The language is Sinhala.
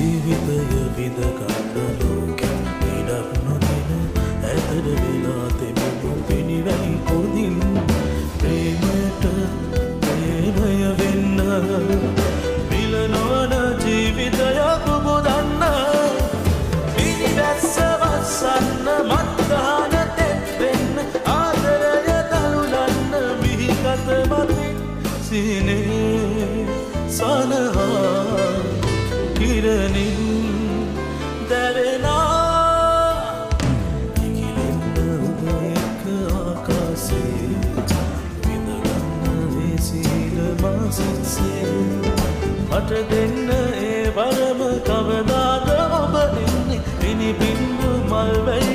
ජීවිතය විඳ ගන්න ලෝකෙ ඉඩක් නොදෙන ඈතට වෙලා තෙමෙනු පිණිවැනි පොදින් ප්‍රේමයට ප්‍රේමය වෙන්න මිල නොවන ජීවිතයක් පුබුදන්න පිනිවැස්ස වස්සන්න මත්ගහන තෙත් වෙන්න ආදරය දළුලන්න මිහිකත මතින් සිහිනේ සනහා කිරණින් දැවෙනා ඉගිලෙන්න ඔබ එක්ක ආකාශේ විඳගන්න ඒ සීල මා සිත්සේ මට දෙන්න ඒ වරම කවදාද ඔබ එන්නේ පිණි බින්දු මල් වැයි.